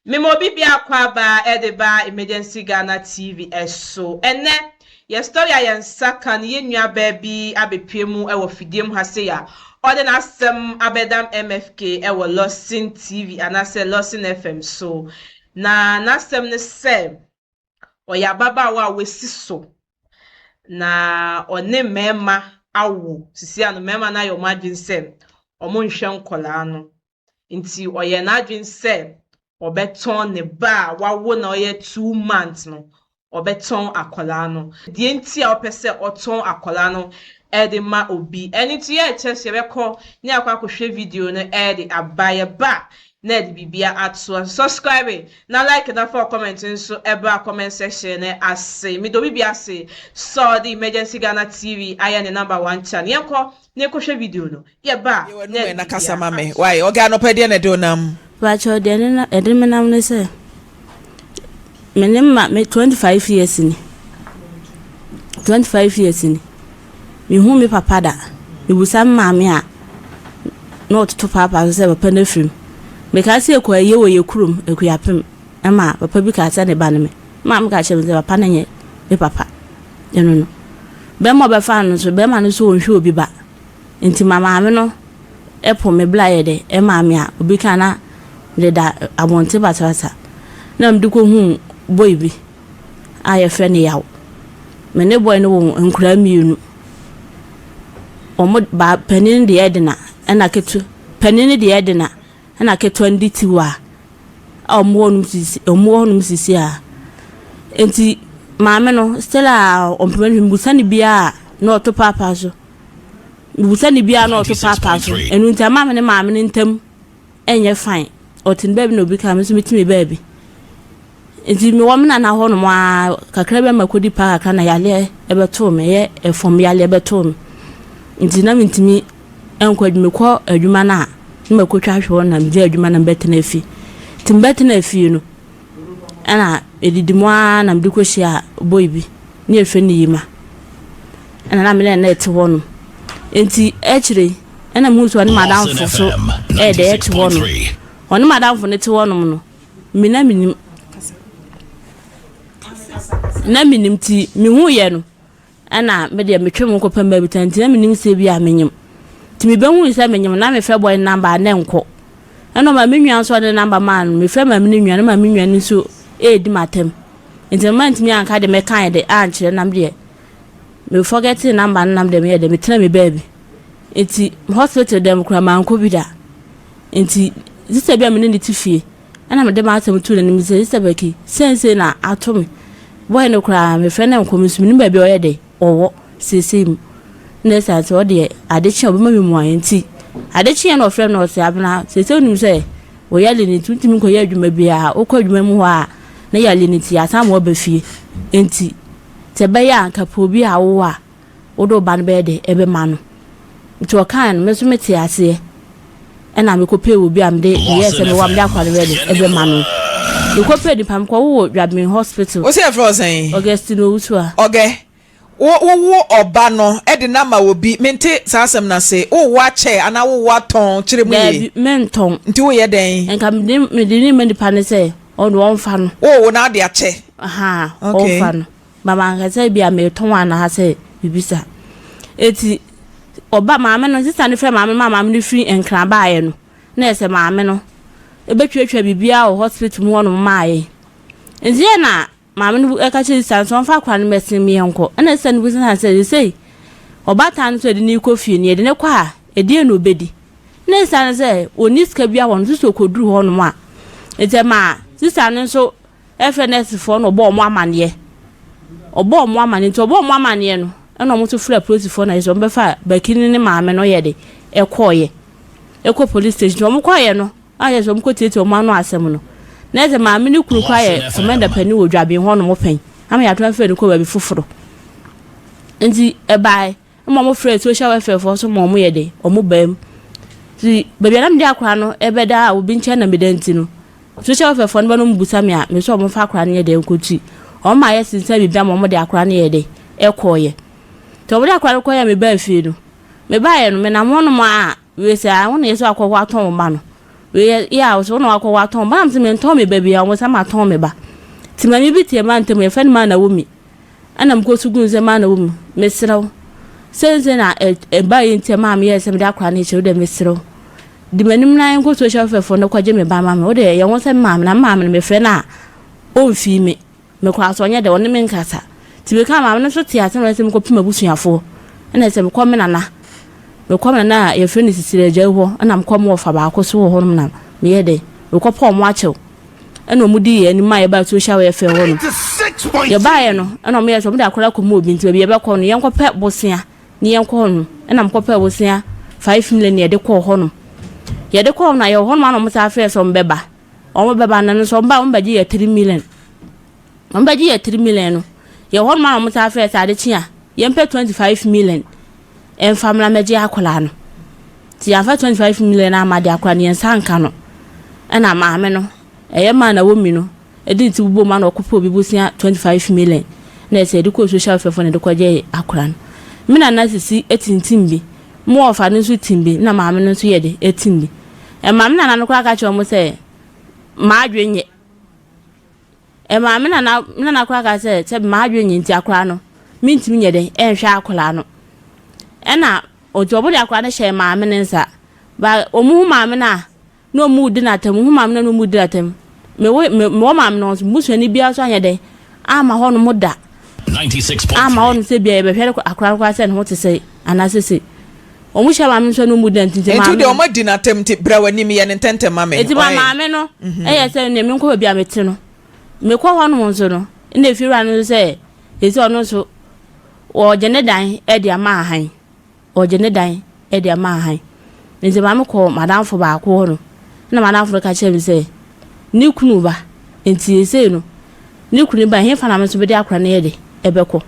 Mema obi biako aba de ba Emergency Ghana TV so. Ɛnnɛ, yɛ story a yɛn nsa ka no, yɛn nua baa bi abɛpue mu wɔ fidie mu ha sei a ɔde n'asɛm abɛdam MFK wɔ Lawson TV anaasɛ Lawson FM so. Na n'asɛm ne sɛ, ɔyɛ ababaawa a wasi so na ɔne mmarima awo. Sisi ano mmarima no ayɛ wɔn adwene sɛ wɔnhwɛ nkwadaa no. Nti ɔyɛɛ n'adwene sɛ ɔbɛtɔn ne ba a wawo na ɔyɛ 2 months no, ɔbɛtɔn akwadaa no. Deɛ nti a ɔpɛ sɛ ɔtɔn akwadaa no ɛde ma obi. Ɛno nti yɛrekyerɛ sɛ yɛbɛkɔ ne akɔ akɔhwɛ video no ɛde aba. Yɛba na ɛde biribia atoa. Subscribe na like na fa comment nso ɛbra comment section no ase. Medɔ obi bi ase sɛ ɔde Emergency Ghana TV ayɛ ne number one channel. Yɛnkɔ na yɛkɔhwɛ video no. Yɛba na ɛde na kasa biribia ma me atoa. Why ɔgɛ anɔpɛ deɛ na ɛde onam? Pakyɛw, deɛ ne na ɛde me nam ne sɛ me ne ma me 25 years ni, 25 years ni. Mehu me papa da. Mebusa me maame a, na ɔtoto paapaa so sɛ papa no afirim. Mekaa sɛ ɛkɔ ayie wɔ yɛ kurom Akuapem, ɛma papa bi kaa sɛ ne ba ne me. Maame ka kyerɛ me sɛ papa no nyɛ me papa. Ɛno no, bɛrima a ɔbɛfa no nso, bɛrima no nso ɔnhwɛ obi ba. Nti ma maame no ɛpo me bla yɛ dɛ ɛmaa me a obi ka na mede da abɔnten basabasa na mede kɔhuu boy bi a yɛfrɛ no Yaw. Me ne boy no wɔ nkoraa mmienu. Wɔn ba panin deɛ ɛdena ɛna ketewa panin no deɛ ɛdena ɛna ketewa no de tiwa a wɔn wɔ nom sisi wɔn wɔ nom sisi a. Nti maame no still a ɔmpɛ me busa ne bia a na ɔto paapaa so. Busa ne bia na ɔto paapaa so. Ɛno nti ama me ne maame no ntam ɛnyɛ fine. Ɔte ne baabi na obi ka, me nso metumi baabi. Nti mewɔ me nana hɔ nom a kakra bi ama kɔdi pa kakra na yareɛ ɛbɛtoo me, ɛyɛ ɛfam yareɛ ɛbɛtoo me. Nti na mentumi nkɔ adwuma. Mekɔ adwuma no a na makɔtwa ahwɛ hɔ na megya adwuma na mebɛtena fie. Nti mebɛtena fie no ɛna ɛdidi mu ara na mede kɔhyia boy bi ne yɛfrɛ no Yima. Ɛna na me ne no ɛte hɔ nom. Nti akyire ɛna mehu sɛ ɔne madamfo so ɛɛdɛ ɛte hɔ nom. Ɔne madamfo no te hɔ nom no, me na menim na menim ti mehu yɛ no ɛna me deɛ metwe mu kɔpɛ mbaabi ta. Nti na menim sɛ bi a menyim. Nti mebɛhu sɛ menyim na mefrɛ boy number a na nkɔ. Ɛna ɔma me nua nso ɔde number maa no. Mefrɛ ma me ne nua no, ma me nua no nso ɛɛdi m'atɛm. Nti mma ntumi anka de mɛka de ankyerɛ nam deɛ me forget number no nam deɛ meyɛ deɛ metena me baabi. Nti hospital dɛm koraa mankɔ bi da. Nti sister bi a me ne ne te fie ɛna mede m'asɛm too n'anim sɛ, "Sister Becky, sɛnsei na ato me. Boy no koraa mefrɛ no nkɔ me nso menim baabi a ɔyɛ dɛ ɔwɔ seesei mu." Na ɛsiane sɛ ɔdeɛ ade kye a ɔbɛma me mmuaeɛ. Nti ade kyeɛ na ɔfrɛ no, ɔsɛ, "Abena, seesei wonim sɛ wɔyɛ ne nti wontumi nkɔyɛ adwuma biara. Wokɔ adwuma mu hɔ a na yɛale no nti yɛasan ma wɔba fie. Nti sɛ ɛbɛyɛ a nka pɛ obi a wowɔ a wode wo ba no bɛyɛ dɛ ɛbɛma no." Nti ɔkae no, me nso mete aseɛ ɛna mekɔpɛɛ obi a mede meyɛɛ sɛ mewɔ a mede akora no bɛyɛ dɛ ɛbɛma no. Mekɔpɛɛ nipa, mekɔwoo Dwaben Hospital. Wo sɛ yɛfrɛ wo sɛn? Augustine Owusu a. Ɔgɛ, wo wowo ɔba no de no ama obi. Mente saa asɛm no ase. Wowo akyɛ anaa wowo atɔn? Kyerɛ mu yie. Daabi, mentɔn. Nti woyɛ dɛn? Nka mede ne ma nipa no sɛ ɔno ɔmfa no. Wowo na ade akyɛ? Aha, ɔmfa no. Ba mankasa bi a metɔn anaasɛ biribi sa. Eti ɔba maame no, sista no frɛ maame no ma maame no firi Nkran baeɛ no, na yɛ sɛ maame no ɛbɛtwatwa biribiara wɔ hospital mu hɔnom maayɛ. Nti yɛ na maame no ɛka kyerɛ sista no sɛ ɔmfa akora no mmɛsen me yɛnkɔ. Ɛna sista no bisa no sɛ, sesei ɔbaatan no sɛ yɛde no rekɔ fie no, yɛde no kɔ a ɛdeɛn na ɔbɛdi? Na sista no sɛ ɔnni sika biara wɔ no so sɛ ɔkɔduru hɔnom a. Nti ɛmaa sista no nso ɛfrɛ nɛɛsefoɔ na ɔbɔ wɔn amaneɛ. Ɔbɔ wɔn amaneɛ, nti ɔbɔ wɔn amaneɛ no ɛna wɔn nso frɛ apolisifoɔ na yɛ sɛ wɔn bɛfa Baki ne ne maame no yɛ de ɛkɔɔyɛ ɛkɔ police station. Nti wɔn kɔɔyɛ no a yɛ sɛ wɔn kɔ tietie wɔn ano asɛm no na yɛ sɛ maame ne kunu kɔ ayɛ commander panin wɔ Dwaben hɔ nom pɛn ama yɛ atransfer no kɔ baabi foforɔ. Nti ɛbae ma wɔn frɛ social welfare foɔ so ma wɔn yɛ de wɔn baa mu. Nti baabi a na mede akora no ɛbɛda a obi nkyɛn na meda nti no, social welfare foɔ no ba no mu busa me a, me sɛ wɔn fa akora no yɛ de nkɔkyi. Wɔn ma yɛ sensan biribi ama wɔn de akora no yɛ de ɛkɔɔyɛ. Nti wɔn de akora no kɔɔyɛ a mebaa fie no, mebaeɛ no menam hɔnom a wei sɛ a wɔn na yɛ sɛ akɔ hɔ atɔn wɔn ba no. Wei yɛ yɛ a, wo na wakɔ watɔn ba. Na mese mentɔn me ba biara, wɔn sɛ matɔn me ba. Nti maame bi te ɛma ntam, yɛfrɛ no maa Naomi. Ɛna mekɔ so guu no sɛ maa Naomi, mesrɛ wo, seesei na ɛbaeɛ nti ɛmaa meyɛɛ sɛ mede akwadaa no rekyɛ wo deɛ mesrɛ wo. Di m'anim na yɛnkɔ social welfare foɔ no kɔgye me ba ma me. Wo deɛ yɛ ho sɛ me maame na me maame no mefrɛ no a ɔmfii me. Me koraa so ɔnyɛ dɛ ɔne me nkasa. Nti mekaa maame no nso tee asɛm no sɛ mekɔpem m'abusuafoɔ. Ɛna sɛ mekɔ me nana, mekɔ me nana a yɛfrɛ no Sisiri Agyae hɔ, ɛna mekɔ me wɔfa baako so wɔ hɔnom na meyɛ dɛ mekɔpɔ ɔmo akyɛw. Ɛna ɔmo dii yɛn anim maa yɛbaa social welfare hɔ nom. Yɛbaeɛ no, ɛna ɔmo yɛɛ sɛ ɔmo de akwadaa kɔma obi nti baabi yɛbɛkɔ no yɛnkɔpɛ bosea ne yɛnkɔ hɔ nom. Ɛna mekɔpɛɛ bosea 5 million na yɛde kɔɔ hɔ nom. Yɛde kɔɔ hɔ no a yɛwɔ hɔ nom a na ɔmo san frɛɛ sɛ ɔmo bɛba. Wɔn bɛba no nso wɔn ba wɔn bɛgye yɛ 3 million. Wɔn bɛgye yɛ 3 million no, yɛ hɔ nom a wɔn san frɛ sɛ ade kye a yɛmpɛ 25 million ɛnfa mmra mɛgye akwadaa no. Nti yɛanfa 25 million amma de akwadaa no yɛn nsa nka no. Ɛna maame no ɛyɛ maa na wɔmi no ɛde ne ti bobɔ mu ana ɔkɔpɛ obi bosea 25 million na ɛsɛ yɛde kɔɔ social welfare foɔ na yɛde kɔgye akwadaa no. Me nana sisi etintim bi, mo wɔfa no nso tim bi na maame no nso yɛ de etim bi. Ɛmaa me nana no koraa ka kyerɛ wɔn sɛ m'adwene nyɛ. Ɛmaa me nana me nana koraa ka sɛ sɛ m'adwene nyɛ nti akwadaa no mentumi nyɛ dɛn ɛnhwɛ akwadaa no. Ɛna nti wɔn de akwadaa no hyɛɛ maame no nsa. Ba wɔn hu maame no a na wɔn redi n'atam, wɔn hu maame no a na wɔn redi n'atam. Mewɔ me mewɔ maame no nso busuani biara nso anyɛ dɛn amma hɔnom da. Amma hɔnom sɛ bia yɛbɛhwɛ akwadaa no koraa sɛ ne ho te sɛ anaasɛ sei. Wɔn hyia maame no nso na wɔn di n'atam nti Nti maame deɛ no. wɔn adi n'atam nti bra w'anim yɛ no ntɛntɛm ma me. Nti ma Why? maame no ɛyɛ sɛ nea menkɔ baabi a mete no. Mekɔ hɔnom nso no, ɛna efiewura no nso sɛ ɛsɛ ɔno nso wɔgye ne dan de ama ahan. Ɔgye ne dan de ama ahan. Nti maame kɔɔ m'adamfo baako hɔ no, ɛna m'adamfo no ka kyerɛɛ me sɛ ne kunu ba nti seesei no ne kunu ba hefa na me nso mede akora no yɛ de ɛbɛkɔ.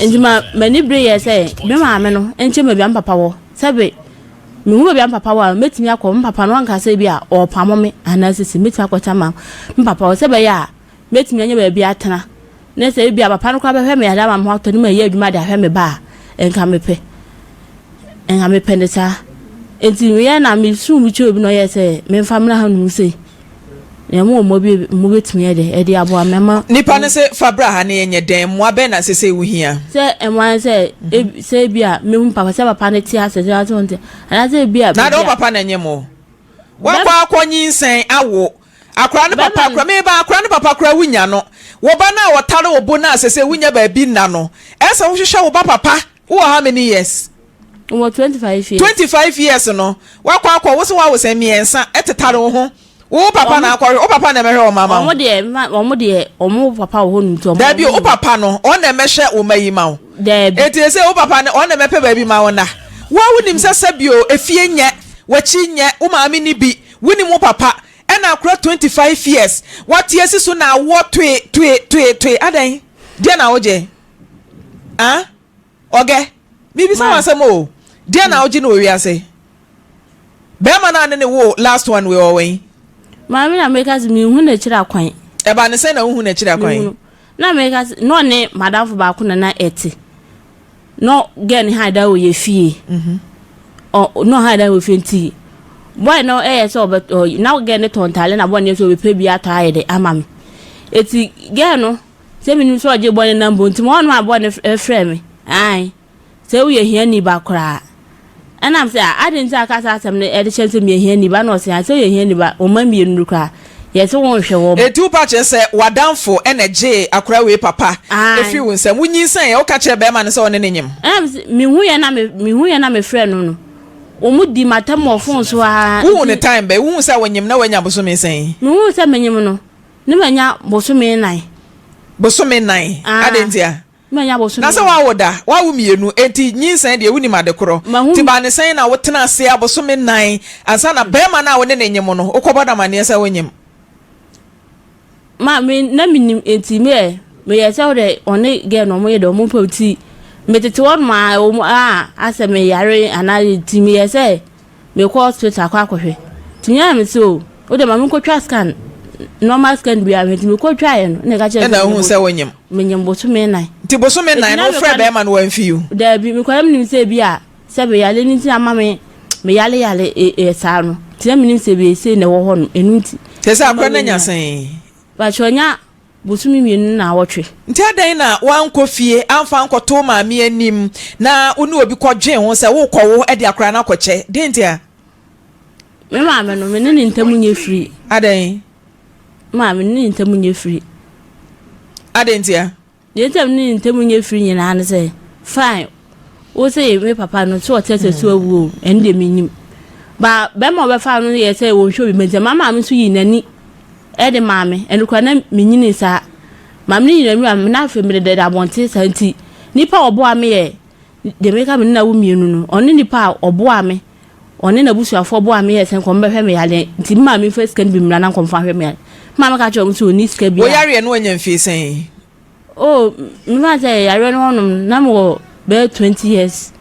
Nti ma m'ani bere yɛ sɛ me maame no nkyɛn baabi a me papa wɔ sɛbe mehu baabi a me papa wɔ a mɛtumi akɔ me papa no anka sɛ bi a ɔrepamo me anaasɛ sɛ mɛtumi akɔkyɛ ma me papa wɔ sɛ bɛyɛ a mɛtumi anya baabi atena na sɛ ebi a papa no koraa bɛhwɛ me ade ama me ho atɔ ne ma ɛyɛ adwuma de ahwɛ me ba a nka mepɛ nka mepɛ ne saa. Nti meyɛ na mesuu me kyerɛ obi na ɔyɛ sɛ memfa mmra ha nom sei na ɛmo wɔ bi mo bɛtumi yɛ de ɛde aboa me ama. Nipa no sɛ fa bra ha ne yɛnyɛ dɛn? Mmoa bɛn na sɛ sɛ wohia? Sɛ ɛmoa ne sɛ sɛ ebi a mehu papa sɛ papa no te ase sɛ ɔte ɔnte anaasɛ ebi a Na de wo papa na nyem wo wakɔ akɔ nyinsɛn awo akora no papa kora meba akora no papa kora wonya no wo ba no a ɔtare wo bo no a sɛ sɛ wonya baabi nna no ɛsɛ wohwehwɛ wo ba papa. Wowɔ how many years? Wɔ 25 years. 25 years no wakɔ akɔ wo sɛ wawo sɛ mmiɛnsa ɛtetare wo ho wo papa na akɔhwɛ wo papa na ɛmɛhwɛ wo mama wo. Wɔn deɛ ma wɔn deɛ wɔn papa wɔ hɔ nom nti wɔn. Dabi wo papa no ɔn na ɛmɛhwɛ wo ma yi ma wo. Dabi. Eti ese wo papa no ɔn na ɛmɛpɛ baabi ma wo na wo a wonim sɛ sɛbio efie nyɛ wakyi nyɛ wo maame ni bi wonim wo papa ɛna akora 25 years wate asi so na awoɔ toe toe toe toe adɛn deɛ na wogye ah ɔgɛ mibisa Ma. wɔn asɛm o deɛ na wogye no wɔ wiase bɛrima no a ne ne wo last one wei ɔwɔ yi. Maame na meka sɛ mehu n'akyiri akwan. Ɛba ne sɛn na wohu n'akyiri akwan? Mehu na meka sɛ na ɔne madamfo baako na na ɛte na girl ne ha da wɔ yɛ fie. Ɔ na ɔha da wɔ fie nti boy no ɛyɛ sɛ ɔbɛ ɔ na girl ne tɔn ntaale na boy no yɛ sɛ ɔbɛpɛ bi atɔ ayɛ de ama me. Eti girl no sɛ menim sɛ ɔgye boy no number nti ma ɔno a boy no frɛ me ae sɛ woyɛ hiani ba koraa. Ɛnam sɛ ade nti aka saa asɛm no ɛde kyɛn sɛ meyɛ hiani ba na ɔsɛ sɛ woyɛ hiani ba ɔma mmienu no koraa yɛsɛ wɔnhwɛ wɔn. Eti wo pa kyerɛ sɛ w'adamfo ɛna gyee akora wei papa efiri wo nsam. Wonyinsɛn ɛ, woka kyerɛ bɛrima no sɛ ɔne ne nyem? Ɛnam sɛ mehu yɛ na me mehu yɛ na mefrɛ no no, wɔn di m'atam wɔ phone so ara. Wohu ne time bɛn? Wohu sɛ wonyem na wanya bosome sɛn? Mehu sɛ menyem no, ne manya bosome 4. Bosome 4? Adɛn ntia? Manya bosome. Na sɛ woawo da, woawo mmienu, enti nyinsɛn deɛ wonim ade korɔ. Nti baa ne sɛn na wotena ase abosome 4 ansa na barima no a wo ne no nyem no, wokɔbɔ no amaneɛ sɛ wonyem? Ma me na menim enti meyɛ meyɛ sɛ wode ɔne girl no ɔmo yɛ dɛ ɔmo mpɛ nti metete hɔ nom a ɔmo a asɛ meyare anaa nti meyɛ sɛ mekɔ hospital akɔ akɔhwɛ nti meyɛ na mese o wode ma menkɔtwa scan normal scan biara hwɛ nti mekɔtwaeɛ no na ɛka kyerɛ ɛna wohu sɛ wonyem menyem bosome 4 nti bosome 4 no wofrɛ bɛrima no wamfi you? Daabi mekɔyɛ menim sɛ bi a sɛ meyale no nti na ama me meyale yale e, e, saa no. Nti na menim sɛ bɛyɛ sei na ɛwɔ hɔ no, ɛno nti. Kyerɛ sɛ akora no anya sɛn? Pakyɛ ɔnya bosome mmienu ne naawɔtwe. Nti adɛn na woankɔ fie amfa ankɔto wo maame anim na wo ne obi kɔdwen ho sɛ worekɔwo de akora no akɔkyɛ? Deɛn ntia? Me maame no, me ne ne ntam nyɛ firi. Adɛn? Me maame ne ne ntam nyɛ firi. Adɛn ntia? Deɛ nti a me ne ne ntam nyɛ firi nyinaa ne sɛ, fine, wo sɛ me papa no sɛ ɔte sɛ so awu o, ɛno deɛ mennim. Ba bɛrima a ɔbɛfa no yɛ sɛ wɔnhwɛ obi ma nti ma maame nso yii n'ani de maa me. Ɛno koraa na menyini saa. Maame no yii n'ani maa me na afei mede deda abɔnten saa nti nipa a ɔboa me yɛ deɛ meka me ne no awo mmienu no, ɔne nipa a ɔboa me Ɔne n'abusuafoɔ boaa me yɛɛ sɛ nka wɔbɛhwɛ me yareɛ nti me maame mfa sika no bi mmra na nka wɔmfa nhwɛ me yareɛ. Me maame ka kyerɛɛ wɔn sɛ ɔnni sika Wo biara. yareɛ no wanya mfie sɛn? Oh, mefa sɛ yareɛ no hɔnom no, na mewɔ bɛyɛ 20 years.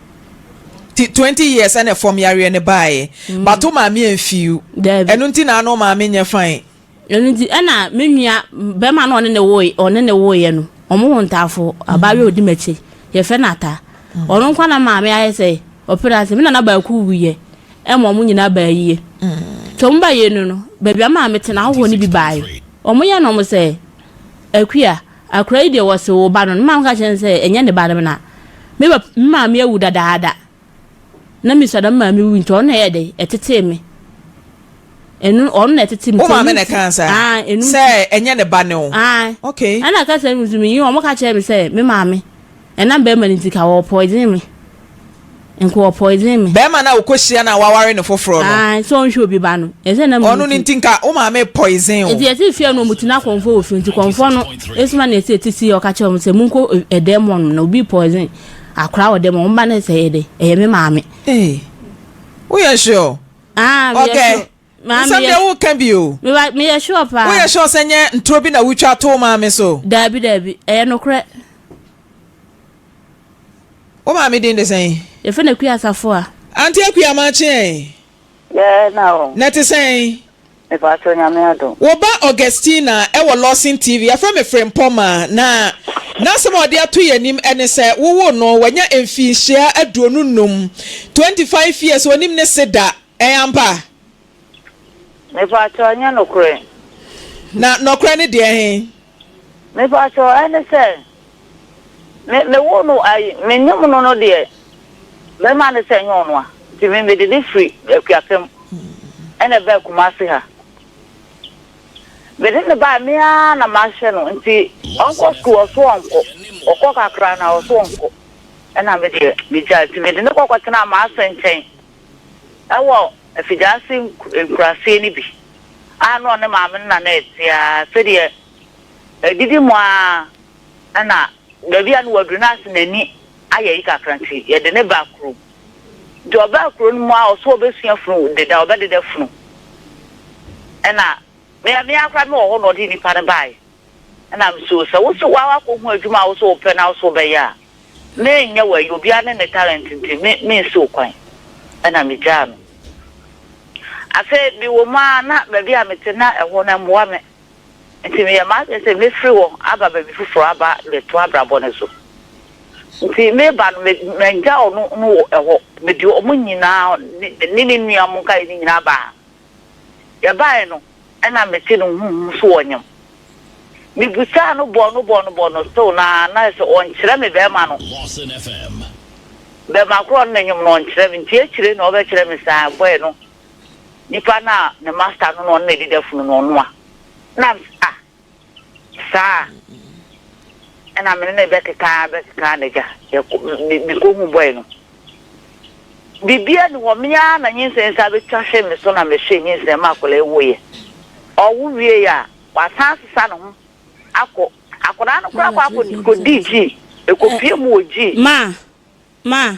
Ti 20 years ɛna ɛfam yareɛ no baeɛ. But wo maame amfiw. Daabi. Ɛno nti na ano wo maame nyɛ fine. Ɛno nti, ɛna me nua bɛrima no a ɔne ne woe ɔne ne woeɛ no, wɔn ho ntaafo, abaayewa a ɔdi m'akyi, yɛfrɛ no Ata. Ɔno nko ara na maame ayɛ sɛ ɔpere ase. Me nana baako wuiɛ ɛma wɔn nyinaa baa yie. Nti wɔn baa yie no no, baabi a maame te no, ahɔhoɔ no bi baeɛ. Wɔyɛ no wɔn sɛ, Akua, akwadaa yi deɛ wɔse wo ba no no. Me maame ka kyerɛɛ no sɛ ɛnyɛ ne ba no na me papa me maame awu dadaada. Na mesua na me maame wui nti ɔno na ɛyɛ dɛ ɛtetee me. Ɛno ɔno na ɛtete me. Wo maame na ɛkaa saa? Ah, ɛno sɛ ɛnyɛ ne ba ne wo? Ah. Okay. Ɛna kasa mu nso menyi wɔn ka kyerɛ me sɛ me maame ɛnam bɛrima no nti ka wɔ poison me. Nka wɔ poison me. Bɛrima no a wokɔhyia no a waware no foforɔ no. Ah, sɛ ɔnhwɛ obi ba no. Ɛsɛ na Ɔno no nti nka wo maame poison wo. Nti yɛte fie no wɔn ti na kɔnfoɔ wɔ fie nti kɔnfoɔ no esuma na ɛsɛ ɛte si ɔka kyerɛ wɔn sɛ munkɔ ɛdɛm hɔ nom na obi poison akora wɔ dɛm hɔ wɔn ba no sɛ ɛyɛ dɛ ɛyɛ me maame. Ee, woyɛ sure? Ah, meyɛ Okay. sure. Maa Nsɛm meyɛ deɛ woka bi o. Meba meyɛ sure paa. Woyɛ sure sɛ nyɛ ntoro bi na wotwa to wo maame so? Daabi daabi, ɛyɛ nokorɛ. Wo maame din de sɛn? Yɛfrɛ no Akua Asafoa. Auntie Akua makye ɛ. Yɛɛ na o. Na ɛte sɛn? Mepakyɛw Nyame adom. Wo ba Augustina wɔ Lawson TV, yɛfrɛ me Frimpɔma, na n'asɛm a ɔde ato yɛn anim ne sɛ wowoo no wanya mfinhyia 25, 25 years, ɔnim ne se da. Ɛyɛ ampa? Mepakyɛw ɛnyɛ nokorɛ. Na nɔkorɛ ne deɛ he? Mepakyɛw ɛne sɛ, me me woo no ayi me nim no no deɛ bɛrima no sɛ ɛnyɛ ɔno a nti me mede no firi Akuapem ɛna ɛbaa Kumasi ha. Mede no bae me ara na mahwɛ no nti ɔnkɔ sukuu ɔso ɔnkɔ ɔkɔ kakra na ɔso ɔnkɔ ɛna me deɛ megyae nti mede no kɔ kɔtenaa m'ase nkyɛn. Wɔ Afigyaase nkuraseɛ no bi a na ɔne maame no na na ɛte ara sɛdeɛ adidi mu ara na baabi a na waduru no ase n'ani ayɛ yi kakra nti yɛde ne baa kurom. Nti ɔbaa kuro no mu a ɔso ɔbɛsua funu deda ɔbɛdeda funu ɛna me me ara koraa mewɔ hɔ na ɔde nipa no baeɛ. Ɛna me so sɛ wo se woa woakɔhu adwuma a wo so wopɛ na wo so wobɛyɛ a, menyɛ wo ayi, obiara ne ne talent nti me mensi wo kwan. Ɛna megyaa no. Afei mewɔ mu ara na baabi a mete na ɛhɔ no ɛmmoa me. Nti meyɛɛ m'adwene sɛ mɛfiri hɔ aba baabi foforɔ aba abɛtoa abrabɔ no so. Nti meba no me mangya ɔno no wɔ ɛhɔ, mede wɔn nyinaa ne ne nua mo nkaeɛ no nyinaa baa ha. Yɛbaeɛ no, ɛna mete no huhu so ɔnyem. Mebusaa no bɔɔ no bɔɔ no bɔɔ no still no ara na ayɛ sɛ ɔnkyerɛ me bɛɛma no. Bɛɛma korɔ ɔne no nyem no ɔnkyerɛ me nti akyire na ɔbɛkyerɛ me saa boy no nipa no a ne master no na ɔne no deda funu no ɔnoa. Na mese ah Saa a, ɛna me ne no bɛkeka ara bɛkeka ara na agya, yɛkɔ, me, mekɔhu bɔe no. Biribiara nni hɔ, me ara na nyinsɛn san bɛtwa hwee me so na mehwee nyinsɛn ma akwadaa yi woeɛ. Ɔwo wieeɛ a, wasan asesa ne ho akɔ. Akwadaa no koraa kɔ akɔ kɔdii gyii, ɛkɔpie mu wɔ gyii. Ma, Ma.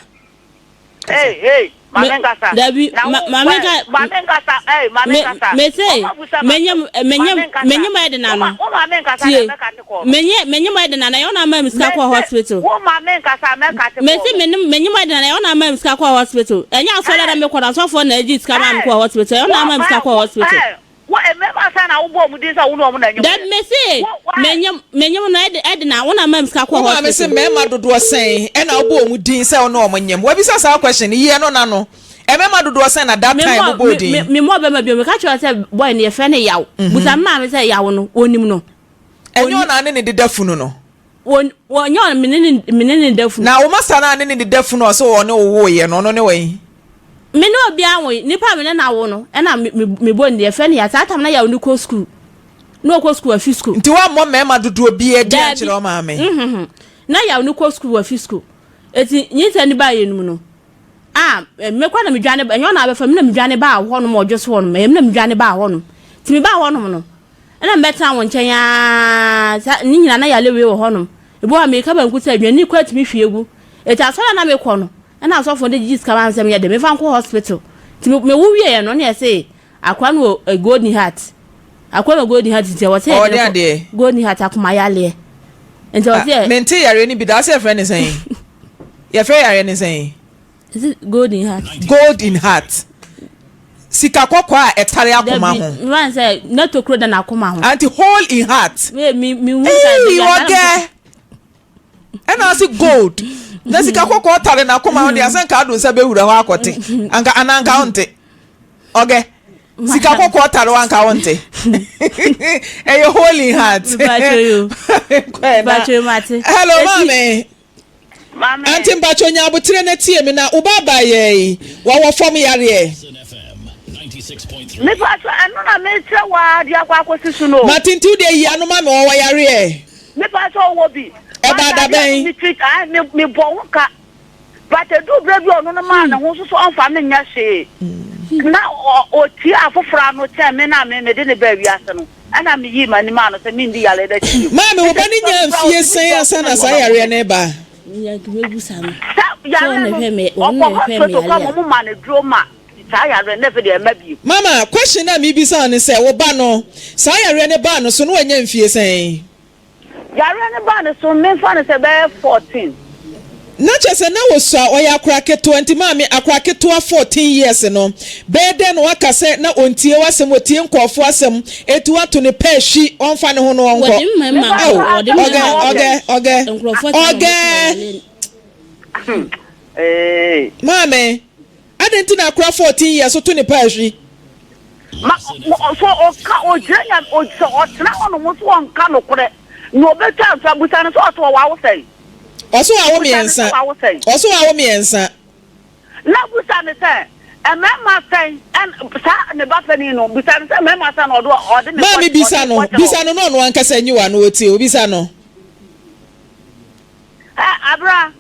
Hey, hey, ma me nkasa. Dabi, Na ma wo, ma me nka. ma me nkasa, hey, ma me Me nkasa. me se Ɔmo abusa ma menye sɛm. menye Ma me nkasa. menye mo ɛde na Wo ma, no. wo ma me nkasa Tie. na mɛka te kɔɔ no. Menye menye mo ɛde na na yɛ ɔna ama me sika kɔɔ Me se, hospital. wo ma me nkasa mɛka te Me kɔɔ se no. me ne menye mo ɛde na na yɛ ɔna ama me sika kɔɔ hospital. Ɛnyɛ asɔre na Hey, mekɔ no asɔfoɔ na agye sika maa me hey, kɔɔ hospital. Ɛyɛ ɔna wo, ama me sika hey, kɔɔ wo, hospital. hey, Wo mmarima sɛn na wobɔ wɔn din sɛ wo ne wɔn na ɛnyem Dabi yɛ? mese Wo why? menyem menyem no ɛde ɛde na wo na ma me sika Wo kɔɔ maame se hospital. mmarima dodoɔ sɛn ɛna wobɔ wɔn din sɛ wo ne wɔn nyem? Wabisa saa question no, yi ɛno n'ano. Mmarima dodoɔ sɛn na that time wobɔɔ din? Memmɔɔ bɛrima bio. Meka kyerɛɛ wo sɛ boy no yɛfrɛ no Yaw. Busa me maame sɛ Yaw no, ɔnim no? Ɛnyɛ ɔno a ne ne deda funu no? Wɔn, wɔnyɛ ɔno, me ne ne, me ne ne da funu. Na wo masta no a ne ne deda funu a ɔse ɔne wo woeɛ no, ɔno ne wɛn? Me ne obiara nwoe. Nipa a me ne no awo no, ɛna me, me, mebɔ ne din. Yɛfrɛ no Yaw. Saa tam no na Yaw no kɔ sukuu. Na ɔkɔ sukuu, wafi sukuu. Nti woammɔ mmarima dodoɔ biara din Daabi. ankyerɛ wo maame? Nhuhu. Na Yaw no kɔ sukuu, wafi sukuu. Eti nyinsɛn no baeɛ no mu no, a, me koraa na medwane, ɛnyɛ ɔno na abɛfa me, me na medwane baa hɔnom, ɔdwo so hɔnom, ɛyɛ me na medwane baa hɔnom. Nti mebaa hɔnom no, Ɛna mebɛtena wo nkyɛn ara saa ne nyinaa na yare wei wɔ hɔnom. Ebi wɔ hɔ a meka banku sɛ aduane koraa tumi hwie gu. Eti asɔre a na mekɔ no, ɛna asɔfo no de gyegye sika ma me sɛ menyɛ dɛ memfa nkɔ hospital. Nti me mewo wieɛ no na yɛse akora no wɔ eh, golden heart. Akora no wɔ golden heart nti ɛwɔ sɛ Ɔwɔ yɛde no deɛ kɔ adeɛ? golden heart akoma yareɛ. Nti ɛwɔ Ah, sɛ yɛ mente yareɛ no bi da. Wo sɛ yɛfrɛ no sɛn? Yɛfrɛ yareɛ no sɛn? Is it gold in heart? Gold in heart. Sika kɔkɔɔ a ɛtare akoma ho. Dabi, mfa sɛ na tokuro da n'akoma ho. Anti hole in heart. Me me me hu sa Ee, ɔgɛ. Ɛna ase gold. Na sika kɔkɔɔ tare n'akoma ho deɛ asɛ nka ado nsa bɛwura hɔ akɔte. Anka anaa nka ɔnte. Ɔgɛ. Sika kɔkɔɔ tare hɔ anka ɔnte. Ɛyɛ hole in heart. Hello, maame. Maame. Aunty mpakyɛw nya aboterɛ na tie me na wo ba abaayɛɛ yi wawɔ fam yareɛ. Mepakyɛw ɛno na mekyerɛ wo ara de akɔ akɔsi so no o. Mate nti wo deɛ yi ano ma me ɔwɔ yareɛ. Mepakyɛw ɔwɔ bi. Ɛbaa But da adeɛ no bɛn? me treat ae me mebɔ ho ka but ɛduu berɛ bi a ɔno no maa ne ho so sɛ ɔmfa me nyɛ hwee na ɔtie afoforɔ ano kyɛn me na me mede no baa wiase no. Ɛnna miyii m'ani maa no sɛ minndi yareɛ no akyi bio. Maame, wo ba no nyaa mfie sɛn ansa na saa yareɛ no reba? Sɛ yareɛ no, ɔkɔ hospital kɔ ma wɔn ma no aduro ma saa yareɛ no, na afei deɛ ɛmma bio. Mama, question a mebisa wo ne sɛ, wo ba no, saa yareɛ no baa no so no wanya mfie sɛn? Yareɛ no baa ne so memfa no sɛ bɛyɛ 14. Na kyerɛ sɛ na ɔsua, ɔyɛ akora ketewa nti maame akora ketewa 14 years no bɛyɛ dɛn na waka sɛ na ɔntie w'asɛm ɔtie nkurɔfoɔ asɛm eti wato ne pɛɛ hwi ɔmfa ne ho no ɔnkɔ oh ɔgɛ ɔgɛ ɔgɛ ɔgɛ maame adɛn nti na akora 14 years to ne pɛɛ hwi. Ma so ɔka ɔgyina nyame sɛ ɔtena hɔ nom so ɔnka nokorɛ na ɔbɛtwa nso abusa no sɛ ɔsɛ ɔwɔ awo sɛn. Ɔsɛ wawo mmiɛnsa. Ɔsɛ wawo mmiɛnsa. Na busa no sɛ mmarima sɛn ɛn saa ne ba panin no busa no sɛ mmarima sɛn na ɔde ɔde ne Maame bisa no bisa no na ɔno ankasa nyi w'ano ɔtie o bisa no. Ɛ abra.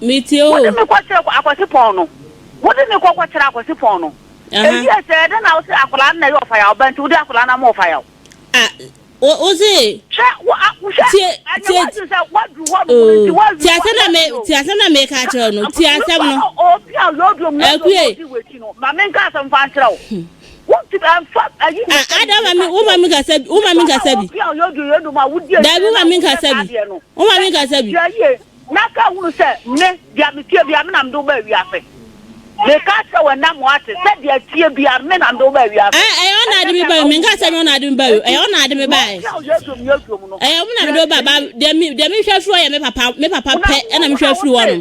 Metie o. Wode me kɔkyerɛ Akwasi pɔn no. Wode me kɔ kɔkyerɛ Akwasi pɔn no. Eyi yɛ sɛ ɛdɛ na wose akwadaa no na ɛyɛ ɔfayaw ba nti wode akwadaa no ama ɔfayaw. Ah, wo wo se. Hwɛ wo a hwɛ. Tie Ɛnyɛ tie. wadwene sɛ waduru hɔ nom no nti Oh, waduru tie asɛm na me waduru. tie asɛm na meka akyerɛ wo no. Tie asɛm no. Obi a yɔdom yɔdom Akue. odi w'akyi no ma menka asɛm fa nkyerɛ wo. Wontumi ɛmfa ayi Ah, ada wo ma me wo ma me nkasa bi wo ma me nkasa bi. Obi a yɔdom yɔdom a wodi akyi Dabi wo na ma me woyɛ nkasa saa bi. adeɛ no. Wo ma me nkasa bi. Hwɛ yie. Na ka hunu sɛ, me, deɛ meteɛ biara, me na mede wo baa wiase. Meka akyerɛ wo ɛnnɛ ama woate, sɛ deɛ ɛteɛ biara, me na mede wo baa wiase. Ɛ, ɛyɛ ɔna ade me bae o, menka sɛ ɛnyɛ ɔna ade me bae o, ɛyɛ ɔna ade me bae. Ɛyɛ ɔmo na mede wo ba, ba, deɛ me, deɛ mehwɛ afiri hɔ yɛ me papa, me papa pɛ ɛna mehwɛ afiri hɔ nom.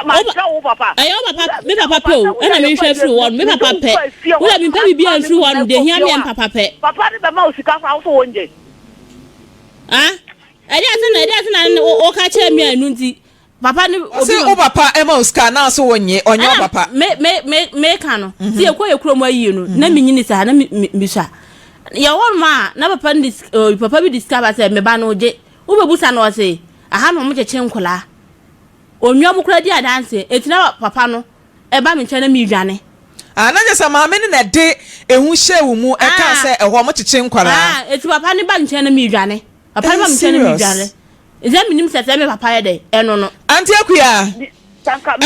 Wo ba, ɛyɛ wo papa, me papa pɛ o, ɛna mehwɛ afiri hɔ nom, me papa pɛ. Wo deɛ mempɛ biribiara mfiri hɔ nom, deɛ ehia me yɛ me papa pɛ. Papa no bɛma wo sika koraa, wo so wongye. Ah? Ɛdeɛ ase na ɛdeɛ ase na woka kyerɛ me a ɛno nti papa ne obi Ɔse wo papa ɛma wo sika anaa so wo nye ɔnyɛ wo papa. Me me me me ka no mm -hmm. ti yɛkɔ yɛ kurom ayie no na me nyini saa na me me me sua yɛ hɔ nom a na papa no de papa bi de sika ba sɛ me ba no gye wobɛbusa no ɔse aha na wɔn kyekye nkɔlaa onua mu kora di adanse eti na papa no ɛba me nkyɛn na meredwane. Ah, na kyerɛ sɛ maame no na ɛde ehu hyɛɛ wo mu ɛkaa sɛ ɛhɔ ɔmo kyekye nkwadaa. Ah, eti papa no ba nkyɛn na meredwane. Papa no ba me nkyɛn na meredwane. Sɛ menim sɛ sɛ me papa yɛ dɛ, ɛno no. Auntie Akua,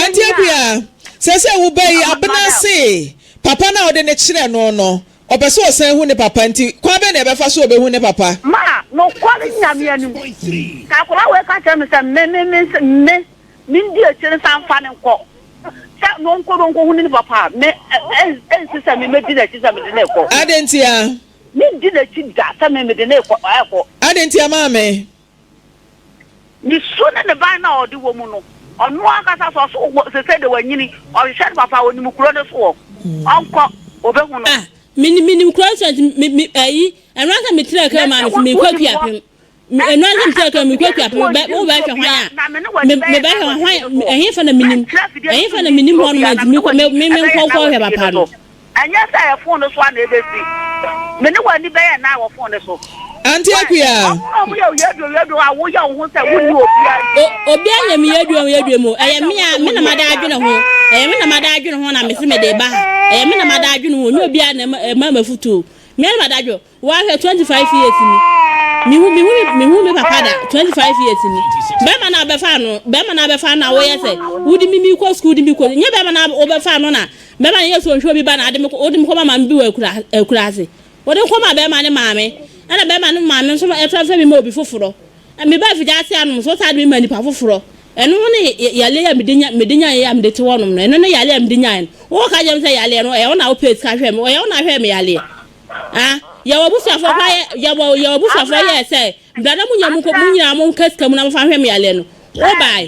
Auntie Akua, sɛ sɛ wo ba yi abena se papa no a wode no kyerɛ no no, ɔpɛ sɛ ɔsan hu ne papa nti kwan bɛn na ɛbɛfa so ɔbɛhu ne papa? Ma, nokware Nyame anim, sɛ akwadaa wei ka kyerɛ me sɛ me, me, me, me, Mendi akyire nsan mfa no nkɔ sɛ na ɔnkɔ na ɔnkɔhu ne papa a, me, ɛnsi sɛ me mɛdi n'akyi sɛ mede no rekɔ. Adɛn ntia? Mendi n'akyi da sɛ me mede no rekɔ, ɛrekɔ. Adɛn ntia, maame? Ne su ne ne ban no a ɔde wɔ mu no. Ɔno ankasa so ɔso wɔ sese de wanyini ɔhwehwɛ ne papa onim kuro no so wɔ ɔnkɔ obehu no. Ah menim menim kuro no so nti me me ayi ɛno ansa me tena kra maa me so mekɔ akuapem ɛno ansa me tena kra mekɔ akuapem bɛ wo bɛhwɛ hwan a me me bɛhwɛ hwan ɛhe fa na menim ɛhe fa na menim hɔ nom nti mekɔ me me me nkɔ nkɔ hwɛ papa no. Ɛnyɛ sɛ ɛyɛ fon no so a na ebesi. Me ne w'ani bɛyɛ nnan wɔ fon no so. Auntie Akua. Wɔn a wɔyɛ oyeduo oyeduo a woyɛ wo ho sɛ wonni obiara nti. O, obiara nyɛ me yeduo oyeduo mu. Ɛyɛ me a, me na mada adwene ho. Ɛyɛ me na mada adwene ho na mese mede ba ha. Ɛyɛ me na mada adwene ho. Nyɛ obiara na ɛma ɛma m'afutuo. Me ara na mada adwene. Woahwɛ 25 years ni. Mehu mehu me mehu me papa da 25 years ni. Bɛrima na abɛfa no, bɛrima na abɛfa no a woyɛ sɛ wode me mi kɔ sukuu de me kɔ. Nyɛ bɛrima na wobɛfa no na bɛrima no yɛ sɛ ɔnhwɛ obi ba na ade me wode me kɔma maame bi wɔ akura akura ase. Wode me kɔma bɛrima ne maame. Ɛna bɛrima ne maame nso ɛfrɛfrɛ me ma obi foforɔ. Me ba afigya ase anom nso wosan de me ma nipa foforɔ. Ɛno ho ne yareɛ a mede nya mede nyaeɛ a mede te hɔnom no. Ɛno ne yareɛ a mede nyaeɛ no. Wokɔka kyerɛ me sɛ yareɛ no ɛyɛ wo na wopɛɛ sika hwɛɛ me. Ɛyɛ wo na ahwɛɛ me yareɛ. Ah, yɛwɔ abusuafoɔ koraa yɛ yɛwɔ yɛwɔ abusuafoɔ yɛɛ sɛ bra na mo nyinaa mo nkɔ mo nyinaa mo nka sika mu na mo fa hwɛ me yareɛ no. Wo bae.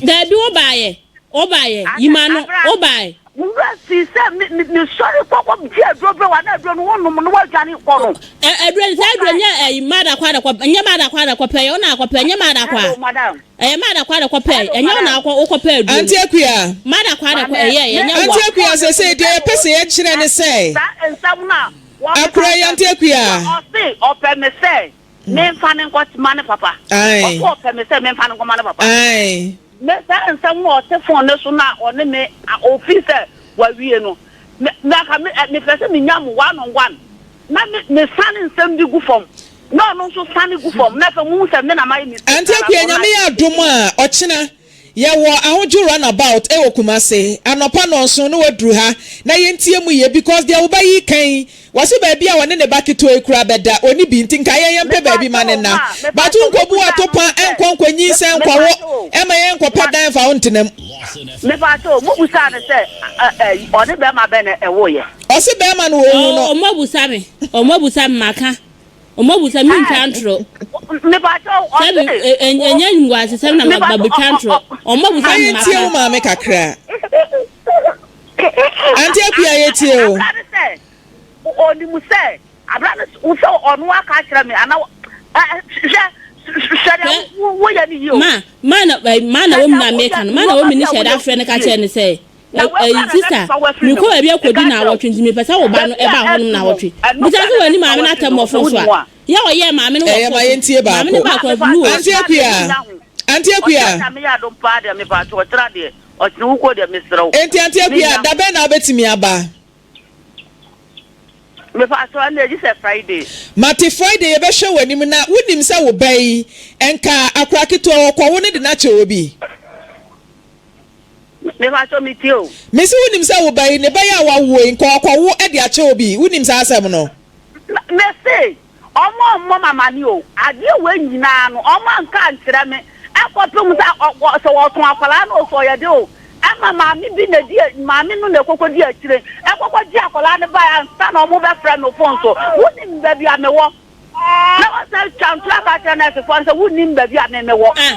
Daabi wo baeɛ. Wo baeɛ. Yima no wo bae. Wo werɛ fii sɛ me me mesɔre kɔ kɔ gye aduro brɛ wo a na aduro no wonom na woadwane kɔ no. Ɛ aduro no saa aduro nyɛ ɛyi mada kɔ adakɔ nyɛ mada kɔ adakɔ pɛ yɛ wo na akɔ pɛ nyɛ mada kɔ a. Hello madam. Ɛyɛ mada kɔ adakɔ pɛ Hello ɛnyɛ wo na madam. akɔ wokɔ pɛ aduro Auntie no. Akua. Mada kɔ adakɔ Maame ɛyɛ ɛyɛ me nyɛ Auntie wa. Akua phone no so sesei deɛ mesɛ yɛpɛ sɛ yɛkyerɛ ne sɛ saa nsɛm no a wɔkeka akora yi kyerɛ Auntie me Akua. ɔse ɔpɛ me sɛ memfa no nkɔ ma ne papa. Ae. Ɔse ɔpɛ me sɛ memfa no nkɔma ne papa. Ae. Me saa nsɛm no a ɔte phone no so no a ɔne me a ɔfii sɛ wawie no, me me anka me ɛ mepɛ sɛ menya mo one on one na me mesane nsɛm bi gu fam na ɔno nso sane gu fam na afei mohu sɛ me na mayɛ mistake Auntie anaasɛ Akua ɔno Nyame ayɛ yɛ mistake. adom a ɔkyena Yɛwɔ ahodwo run about wɔ Kumase anɔpa nɔnson na waduru ha na yɛntie mu yie because deɛ wo ba yi reka yi wɔse baabi a ɔne ne ba ketewa yi koraa bɛda ɔnni bi nti nka yɛn yɛmpɛ baabi ma no nna but wonkɔbu atopa nkɔ nkɔ nyinsɛn nkɔwo ɛma yɛn nkɔpɛ dan mfa wo ntena mu. Mepakyɛw, mobusaa no sɛ ɔne bɛrima bɛn na ɛwoeɛ? Ɔse bɛrima no ɔhu no. Ɔmo abusa me, ɔmo abusa me maka. Ɔmo abu sɛ mentwa ntorɔ. Sɛbi ɛnyɛ animguasesɛm na mabɛtwa ntorɔ. Ɔmo abu sɛ Ma yɛntie wo maame kakra. Auntie Akua yɛtie o. Abra ne sɛ ɔnim sɛ abra ne sɛ ɔno aka akyerɛ me ana hwɛ hwɛ deɛ woyɛ no yie o. Ma ma na ma na wɔn na meka no ma na wɔn ni hyɛ da frɛ no ka kyerɛ no sɛ Ɛyi sista, mekɔ baabi akɔdi naawɔtwe nti mepɛ sɛ wo ba no ɛba hɔnom naawɔtwe. Bisa sɛ wani maame no atɛm wɔ fon so a. Yɛ ɔyɛɛ maame no wɔ Ɛyɛ ma fon so. yɛntie Maame no baako. ba akɔ no wɔ Auntie Akua, Auntie Akua. Enti Auntie Akua, da bɛn na wobɛtumi aba? Mate Friday yɛbɛhwɛ w'anim na wonim sɛ wo ba yi, nka akora ketewa ɔkɔwo no de no akyɛ obi. Mepakyɛw metie o. Mese wonim sɛ wo ba yi ne ba yi a wawoɔ yi nka ɔkɔwo de akyɛ obi wonim saa asɛm no. Mese ɔmo ammɔ me amane o adeɛ wei nyinaa no ɔmo anka ankyerɛ me ɛkɔpem sɛ sɛ wɔtɔn akwadaa no o sɛ ɔyɛ de o ɛma maame bi na di maame no na ɛkɔkɔ di akyire ɛkɔkɔ gye akwadaa no bae ansa na ɔmo bɛfrɛ me fon so wonim baabi a mewɔ. Na wɔsan twa ntorɔ aka kyerɛ nɛɛsefoɔ no sɛ, Wonnim baabi a me mewɔ. Ah,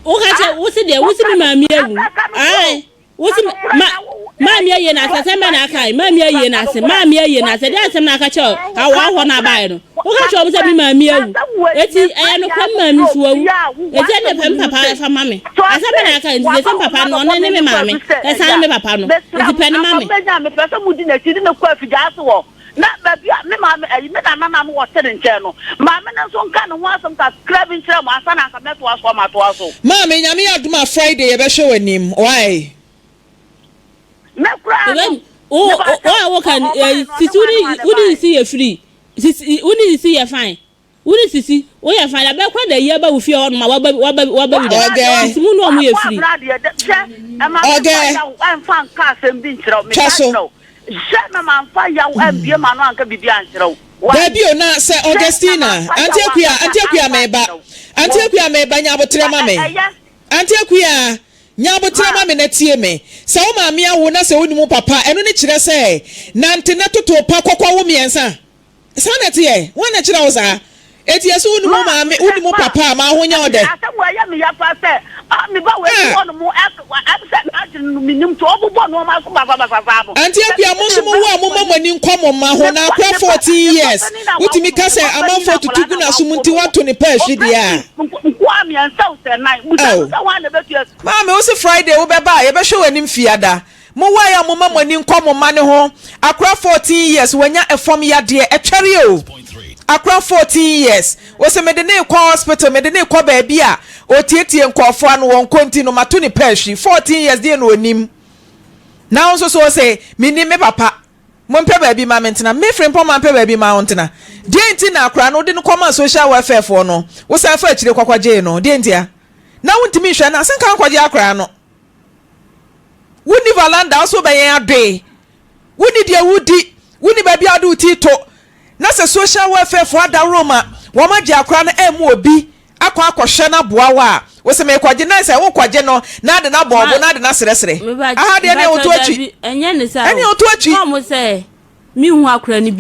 woka kyerɛ, wo se deɛ, wo se me maame awu. Ae, wo se ma, maame ayie no ase, asɛm bɛn na aka yi? Maame ayie no ase, maame ayie no ase, ɛdeɛ asɛm na aka kyerɛ awɔ ahɔ no abaeɛ no? Woka kyerɛ wɔn sɛ me maame awu. Eti, ɛyɛ nokorɛ me maame nso wawu. Eti ɛnna pɛ me papa fa ma me. Asɛm bɛn na aka yi? Nti sɛ me papa no, ɔno ne me maame, ɛsan ne me papa no. Nti pɛ no ma me. Mepɛ sɛ modi n'akyi de no kɔ afigya ase hɔ. Na baabi a me maame, ayi, me nananom wɔte ne nkyɛn no, maame no nso nka ne ho asɛm kakra bi nkyerɛ mo ansa na anka mɛtoa so a matoa so. Maame, Nyame yɛ adom a Friday yɛbɛhwɛ w'anim, wai? Me koraa no, Wo me ba wo a woka ɔbae no, ɔne sisi hwan ne hwan na wo ne ɛbae? sisi yɛ free sisi wo ne sisi yɛ fine. Wo ne sisi, wo yɛ fine, abɛ kora da yi aba wo fie hɔ nom a waba waba waba bi da. Ɔgɛ. Sisi mu ne ɔmo yɛ free. Ɔgɛ. Twa so. Dabi o, na sɛ Augustina, Auntie Akua, Auntie Akua meba, Auntie Akua meba, nya aboterɛ ma me. Auntie Akua, nya aboterɛ ma me na tie me. Sɛ wo maame awo na sɛ wonim wo papa a, ɛno ne kyerɛ sɛ nante na toto pa kɔkɔ wo mmiɛnsa. Saa na ɛteɛ? Hwan na ɛkyerɛ wo saa? Enti yɛse wonim wo maame, wonim wo papa a, ma ho nyɛ wo dɛ. Asɛm wei yɛ me ya paa sɛ Ah, me ba wei te hɔ nom, ɛm sɛ n'adwene no menim nti ɔbobɔ nneɛma so basabasa saa no. Auntie Akua, mo nso mo wo a momma mo ani nkɔ mo mma ho, na akora 14 years, wotumi ka sɛ amanfoɔ tutu gu n'asom nti woato ne pɛɛhwe deɛ a. Nkoa mmiɛnsa o sɛ nan, busa no Oh. sɛ hwan na ɛbɛtua. Maame, wo se Friday wobɛba a, yɛbɛhwɛ w'anim Fiada. Mo wo a momma mo ani nkɔ mo mma no ho, akora 14 years, wanya ɛfam yadeɛ, ɛtwɛre o. Akora 14 years, Ose mede no rekɔ hospital, mede no rekɔ baabi a otietie nkurɔfoɔ ano, wɔnkɔ nti no mato ne pɛɛhwi. 14 years deɛ na onim. Na wo nso so ose mennim me papa, mompɛ baabi ma mentena. Me Frimpong mampɛ baabi ma wo ntena. Deɛ nti na akora no wode no kɔmaa social welfare foɔ no, wosan fa akyire kɔkɔgyee no, deɛ ntia? Na wontumi nhwɛ no a, senka nkɔgye akora no. Wonni valanda, wo so wobɛyɛn adoe. Wonni deɛ wodi, wonni baabi a wode wo ti to, na sɛ social welfare foɔ adaworo ma wɔn agye akora no ɛmmu obi akɔ akɔhwɛ no aboa wo a, wose merekɔgye na sɛ wokɔgye no na ade no abɔ wo bo na ade no asrɛsrɛ. Aha deɛ ɛneɛ woto atwi. Ɛneɛ woto atwi.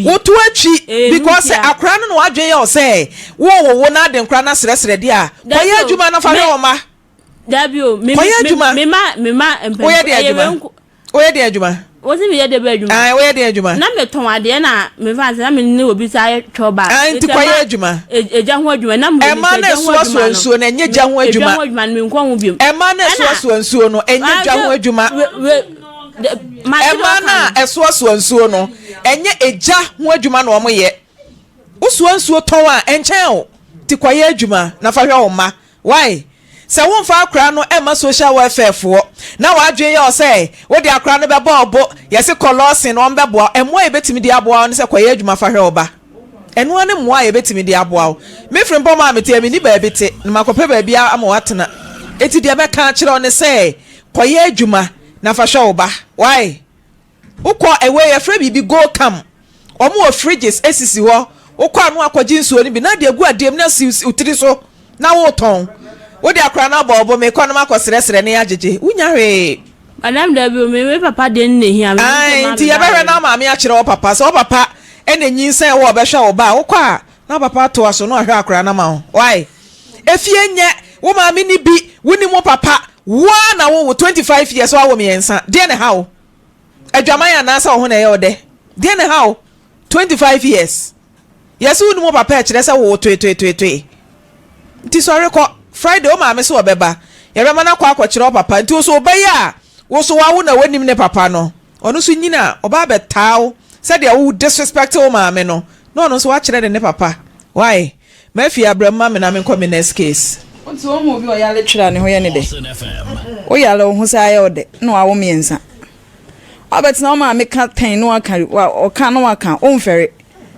Woto atwi because sɛ akora no na w'adwene yɛ wo sɛ worewowo na ade nkora no asrɛsrɛ deɛ a, kɔyɛ adwuma na fa hwɛ wo mma. Dabi o, me Kɔyɛ adwuma. me ma me ma mpanyinfo. Woyɛ deɛ adwuma? Woyɛ deɛ adwuma? Wosi mi yɛ deɛ bɛ adwuma. Ayi woyɛ deɛ adwuma? Na mi tɔn adeɛ na mi fa na mi ne obi sa ayɛ twɛ ba. Ayi nti kɔyɛ adwuma. Egya ho adwuma na mi Ɛma na ɛsoasoa nsuo no ɛnyɛ gya ho adwuma. Egya ho adwuma no mi nkɔ ho biom. Ɛma na ɛsoasoa nsuo no ɛnyɛ gya ho adwuma. Ɛma na ɛsoasoa nsuo no ɛnyɛ egya ho adwuma na wɔn yɛ. Wosoa nsuo tɔn a ɛnkyɛn o. Ti kɔyɛ adwuma na fa hwɛ wo mma. Why? Sɛ womfa akora no mma social welfare foɔ na w'adwene yɛ wo sɛ wode akora no bɛbɔ wo bo, yɛse kɔ Lawson na wɔbɛboa wo, mmoa a yɛbɛtumi de aboa wo ne sɛ kɔyɛ adwuma fa hwɛ wo ba. Ɛno ara ne mmoa a yɛbɛtumi de aboa wo. Me Frimpong a mete ha, menni baabi te na makɔpɛ baabi ama woatena. Enti deɛ mɛka akyerɛ wo ne sɛ kɔyɛ adwuma na fa hwɛ wo ba. Why? Wokɔ ɛwei yɛfrɛ biribi go cam wɔn wɔ fridges esisi hɔ wokɔ ano akɔgye nsuo no bi na de agu adeɛ mu na si wo tiri so na wotɔn wode akora no abɔ ɔbo mekɔ no makɔ srɛsrɛ ne agyegye wonya hwee. Madam dabi o me me papa deɛ no na ehia me. Ae nti yɛbɛhwɛ na maame akyerɛ wo papa sɛ wo papa ɛna nyinsɛn wo ɔbɛhwɛ wo ba a wokɔ a na papa atoa so na wahwɛ akora no ama wo why efie nyɛ wo maame ni bi wonim wo papa wo ara na wowo 25 years wawo mmiɛnsa deɛ na ɛha wo Adwaman anaasɛ wo ho na ɛyɛ wo dɛ? Deɛn na ɛha wo? 25 years yɛse wonim wo papa ɛkyerɛ sɛ wowɔ toetoetoetoe nti sɔre kɔ Friday wo maame se ɔbɛba yɛbɛma no akɔ akɔkyerɛ wo papa nti wo so wobɛyɛ a wo so wawo na wonim ne papa no ɔno nso nyini a ɔba abɛtaa wo sɛdeɛ wo disrespect wo maame no na ɔno nso wakyerɛ ne ne papa why Murphy abrɛ mu ma me na menkɔ me next case. Wonte wohu obi a ɔyare twere a ne ho yɛ ne dɛ? Woyare wo ho saa yɛ wo dɛ na wawo mmiɛnsa. Wabɛtena wo maame ka tɛn na waka ɔka na waka womfɛre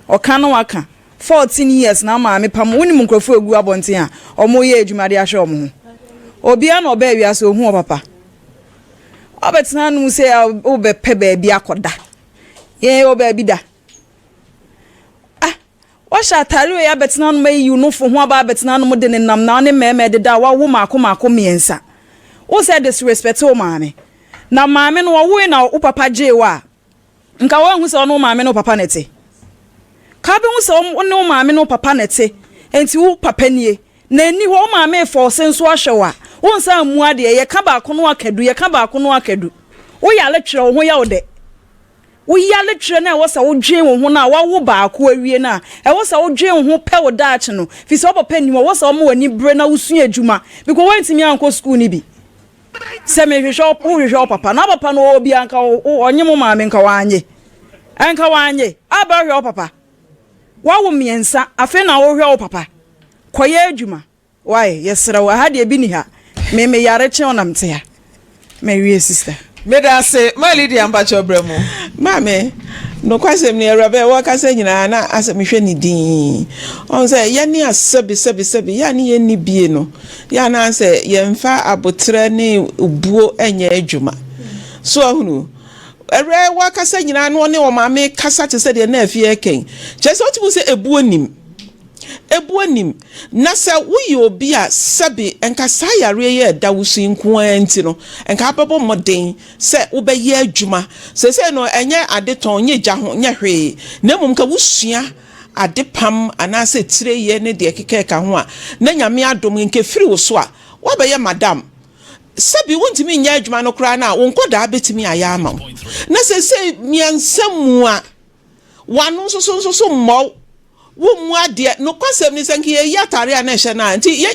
ɔka na waka 14 years na wo maame pam wonim nkurɔfoɔ egu abɔnten a wɔyɛ adwuma de ahwɛ wɔn ho. Obiara na ɔbaa wiase ohu ɔpapa. Wabɛtena anom sɛ wobɛpɛ baabi akɔda. Yɛn wɔ baabi da. Ah, Wahyɛ atare wei abɛtena hanom ayiyi wo nofo ho aba abɛtena hanom de nenam na wo ne mmarima ɛdeda a wawo maako maako mmiɛnsa. Wo sɛ disrespect wo maame. Na maame no ɔwoe na wo papa gyee wo a, nka woanhu sɛ ɔne wo maame ne wo papa na ɛte? Ka wobɛhu sɛ wo ne wo maame ne wo papa na ɛte, enti wo papa nie. Na ɛnni hɔ, wo maame refɔɔse nso ahwɛ wo a, wonsan mmu adeɛ, yɛka baako no aka du, yɛka baako no aka du. Wo yare twerɛ wo ho yɛ wo dɛ. Wo yare twerɛ no a ɛwɔ sɛ wodwen wo ho no a woawo baako awie no a, ɛwɔ sɛ wodwen wo ho pɛ wo daakye no, firi sɛ wo papa nni hɔ, ɛwɔ sɛ woma w'ani bere na wosua adwuma because woantumi ankɔ sukuu no bi. Sɛ mehwehwɛ wo, wohwehwɛ wo papa na wo papa no ɔwɔ bi a nka ɔnye mo maame nka wanye, nka wanye, abɛhwɛ wo papa. Woawo mmiɛnsa, afei na wohwɛ wo papa. Kɔyɛ adwuma. Wai yɛsrɛ wo ɛha deɛ bi ni ha me me yare kye ɔna mte ha mawie sister. Medase ma Lydia mpakyɛw brɛ mu. Maame, nokwasɛm ni, awuraba yi wɔkasa nyinaa na asɛ mehwɛ ne dinn. Ɔhu sɛ yɛne a sɛbi sɛbi sɛbi yɛ a ne yɛnni bie no, yɛ a na asɛ yɛmfa aboterɛ ne buo nyɛ adwuma. So ahunu? Awura yi wɔkasa nyinaa na ɔne ɔmaame kasa te sɛ deɛ na afie ɛkɛn. Kyerɛ sɛ wotumi hu sɛ ebuo nim. Ebuo nnim. Na sɛ woyɛ obi a sɛbe nka saa yareɛ yi a ɛda wo so yi nko ara nti no, nka wobɛbɔ mmɔden sɛ wobɛyɛ adwuma. Seesei no, ɛnyɛ adetɔn, nyɛ gya ho, nyɛ hwee, na mmom nka wosua adepam anaasɛ tireyɛ ne deɛ ɛkeka ɛka ho a, na Nyame adom nka ɛfiri wo so a, woabɛyɛ madam. Sɛbi wontumi nyɛ adwuma no koraa no a, wo nkɔdaa bɛtumi ayɛ ama wo. Na seesei mmiɛnsa mua, w'ano nso so nso so mmɔ wo. Wommu adeɛ. Nokwasɛm ni sɛ nka yɛyi atare a na ɛhyɛ no a, nti yɛ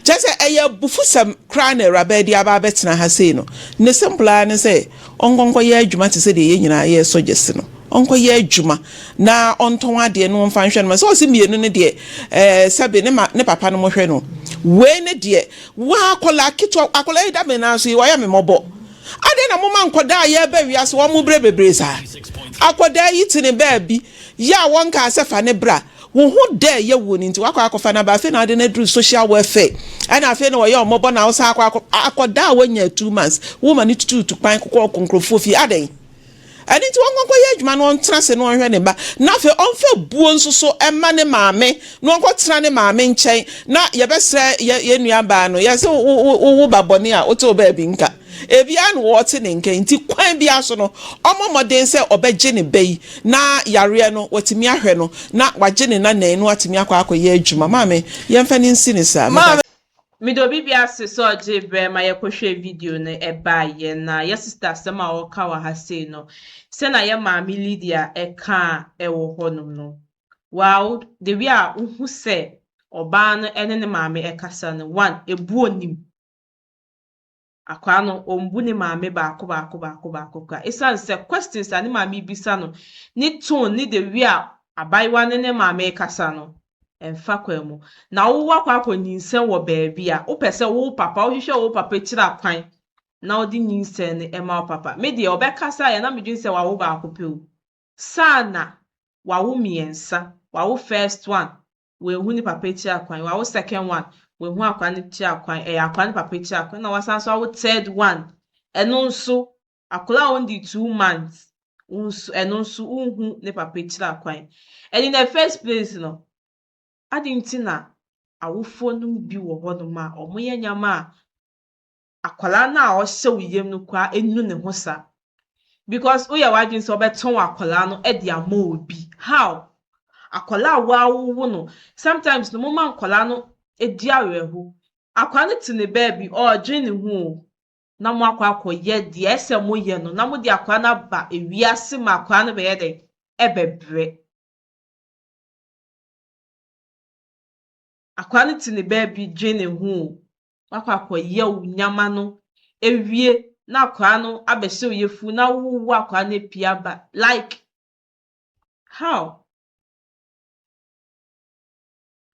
kyerɛ sɛ ɛyɛ abufusɛm koraa na awuraba yi de aba abɛtena ha sei no. Ne simple ara ne sɛ ɔnkɔ nkɔyɛ adwuma te sɛ deɛ yɛn nyinaa yɛresɔ gyesi no. Ɔnkɔyɛ adwuma na ɔntɔn adeɛ na ɔmfa nhwɛ no ma. Sɛ ɔse mmienu no deɛ ɛɛ sɛbe ne ma ne papa no mo hwɛ no. Wei ne deɛ waa akwadaa ketewa akwadaa yi da me nan so yi wayɛ me mmɔbɔ. Adɛn na moma nkwadaa a yɛreba wiase wɔn brɛ bebree saa? Akwadaa yi te ne baabi yɛ a wɔnkaa sɛ fa ne bra. Wo ho dɛ yɛ wo no nti wakɔ akɔfa no aba afei na wode no aduru social welfare ɛna afei na wɔyɛ ɔmmɔbɔ na wosan akɔ akɔ akwadaa a wanya 2 months woma no tututu kwan kokɔ ɔkɔ nkurɔfoɔ fie adɛn? Ɛno nti ɔnkɔ nkɔyɛ adwuma na ɔntena ase na ɔnhwɛ ne mma, na afei ɔmfa buo nso so mma ne maame na ɔnkɔtena ne maame nkyɛn. Na yɛbɛsrɛ yɛ yɛn nuabaa no, yɛse wo wo wo wo ba bɔne a wote wo baabi nka. Ebiara na wɔte ne nka nti kwan biara so no ɔmmɔ mmɔden sɛ ɔbɛgye ne ba yi na yareɛ no watumi ahwɛ no na wagye ne nanan na watumi akɔ akɔyɛ adwuma. Maame, yɛmfa no nsi no saa. Meda Maame. Meda obi bi ase sɛ ɔgyee berɛ ma yɛkɔhwɛɛ video no ɛbaeɛ na yɛ sister asɛm a ɔreka wɔ ha sei no sɛna yɛ maame Lydia ɛkaa ɛwɔ hɔnom no wow the way a wohu sɛ ɔbaa no ɛne ne maame ɛkasa no one ebuo nim Akwaa no ɔmbu ne maame baako baako baako baako koraa. Esiane sɛ questions a ne maame rebisa no ne tone ne the way a abaayewa no ne ne maame rekasa no, ɛmfa kwan mu. Na wo woakɔ akɔnyinsɛn wɔ baabi a, wopɛ sɛ wo papa, wohwehwɛ wo papa akyiri akwan na wode nyinsɛn no ma wo papa. Me deɛ ɔbɛkasa yɛ na medwene sɛ wawo baako pɛ o. Saana wawo mmiɛnsa, wawo first one, Wanhu ne papa akyiri akwan, wawo second one, wanhu akwadaa no akyiri akwan, ɛyɛ akwadaa no papa akyiri akwan, na wasan nso awo third one, ɛno nso, akwadaa a ɔndi 2 months, wo nso, ɛno nso wonhu ne papa akyiri akwan. And in the first place no, adɛn nti na awofoɔ no bi wɔ hɔnom a wɔyɛ nneɛma a akwadaa no a ɔhyɛ wo yam no koraa nu ne ho sa because woyɛ w'adwene sɛ wobɛtɔn akwadaa no de ama obi how akwadaa a woawowo no sometimes no moma nkwadaa no di awerɛho akwadaa no te ne baabi ɔredwene ne ho o na mo akɔ akɔyɛ deɛ ɛsɛ moyɛ no na mode akwadaa no aba ewiase ma akwadaa no bɛyɛ dɛn ɛbɛbrɛ akwadaa no te ne baabi dwene ne ho o Woakɔ akɔyɛ wo nyama no awie na akwadaa no abɛhyɛ wo yafunu na wowo akwadaa no apue aba like how?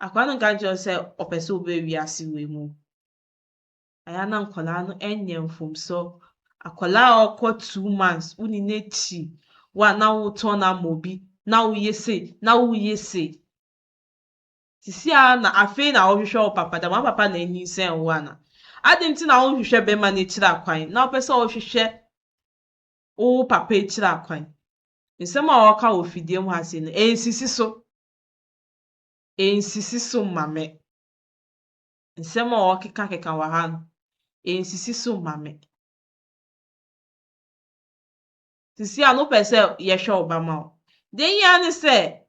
Akwadaa no nka nkyerɛ wo sɛ ɔpɛ sɛ ɔba wiase wei mu. Ayɛ na nkwadaa no nyɛ mfomso. Akwadaa a ɔkɔ 2 months wonni n'akyi wo a na wotɔn no ama obi na woyɛ sei na woyɛ sei. Sisi ara na afei na wohwehwɛ wo papa dɛm, wo papa na anyinsɛn wo ana? Adɛn nti na wonhwehwɛ bɛrima no akyiri akwan na wopɛ sɛ wohwehwɛ wo papa akyiri akwan? Nsɛm a wɔka wɔ fidie mu ha sei no, ɛnsisi so. Ɛnsisi so mma me. Nsɛm a wɔkekakeka wɔ ha no, ɛnsisi so mma me. Sisi a no wopɛ sɛ yɛhwɛ wo ba ma wo. Deɛ ehia ne sɛ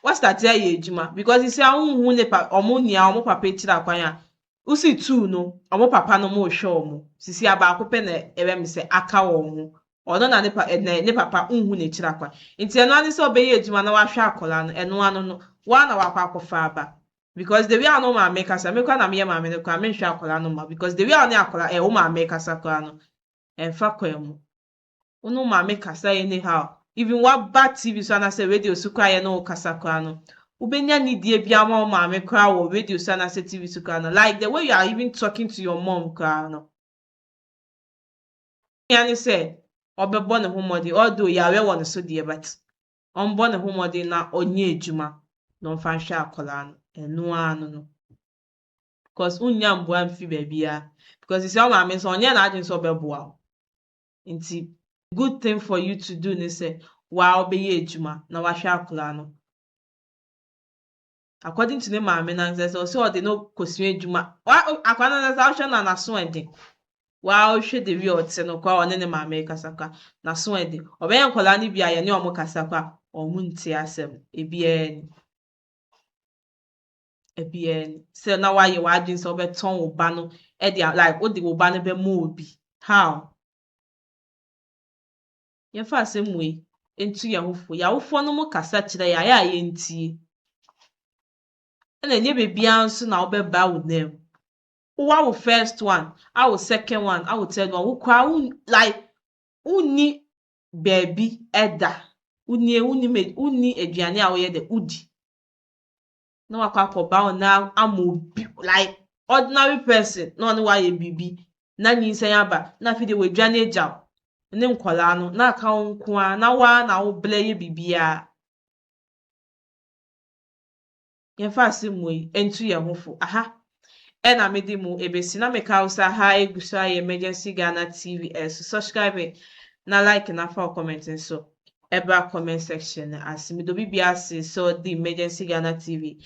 woastarte ayɛ adwuma because sisi a wonhu ne pa ɔmo nua ɔmo papa akyiri akwan a wosi tuu no ɔmo papa no mo rehwɛ ɔmo. Sisi a baako pɛ na ɛbɛ me sɛ aka wɔn ho. Ɔno na ne pa ɛnɛ ne papa nhu n'akyiri akwan. Nti ɛno ara ne sɛ ɔbɛyɛ adwuma na wahwɛ akwadaa no ɛno ano no woa na wakɔ akɔfa aba. Because the way a ɔne wo maame kasa me koraa na meyɛ maame no koraa menhwɛ akwadaa no mma because the way a ɔne akwadaa ɛɛ wo maame kasa koraa no ɛmfa kwan mu. Wo ne wo maame kasa anyhow, even woaba TV so anaasɛ radio so koraa a yɛne wo kasa koraa no, wobɛnya nidie bi ama wo maame koraa wɔ radio so anaasɛ TV so koraa no, like the way you are even talking to your mom koraa no. Hia ne sɛ ɔbɛbɔ ne ho mmɔden, although yareɛ wɔ ne so deɛ but ɔmbɔ ne ho mmɔden na ɔnyɛ adwuma na ɔmfa nhwɛ akwadaa no, ɛno ara no no. Because wonnya mmoa mfiri baabiara, because sisi a wo maame nso ɔnyɛ n'adwene sɛ ɔbɛboa wo. Nti good thing for you to do ne sɛ waa wobɛyɛ adwuma na wahwɛ akwadaa no. According to ne maame no ankasa sɛ ɔsɛ ɔde no kɔsua adwuma. Wa akwadaa no ankasa wohwɛ no a n'aso ɛden. Waa wohwɛ the way ɔte no koraa ɔne ne maame rekasa koraa n'aso ɛden. Ɔbɛyɛ nkwadaa no bi a yɛne wɔn kasa koraa wɔn nte asɛm ebiara ni. Ebiara ni. Sɛ na woayɛ w'adwene sɛ wobɛtɔn wo ba no de a like wode wo ba no bɛma obi. How? Yɛmfa asɛm wei ntu yɛn ho fo. Yɛn awofoɔ no mo kasa kyerɛ yɛn a, ɛyɛ a yɛntie. Ɛna ɛnyɛ baabiara nso na wobɛba wo nan mu. Woawo first one, awo second one, awo third one, wo koraa wo like wonni baabi da. Wonni wonni wonni aduane a woyɛ dɛ wodi. Na wakɔ akɔba wo nan ama obi like ordinary person na ɔne wo ayɛ biribi na nyinsɛn aba na afei deɛ wadwane agya wo ne nkwadaa no na aka wo nko ara na wo ara na wobrɛ yɛ biribiara. Yɛmfa asɛm wei ntu yɛn ho fo. Aha ɛna mede mu ebesi na meka wo sɛ aha egu so ayɛ Emergency Ghana TV ɛso. Subscribe na like na fa wo comment nso ɛbra comment section no ase. Medɔ obi ase sɛ ɔde Emergency Ghana TV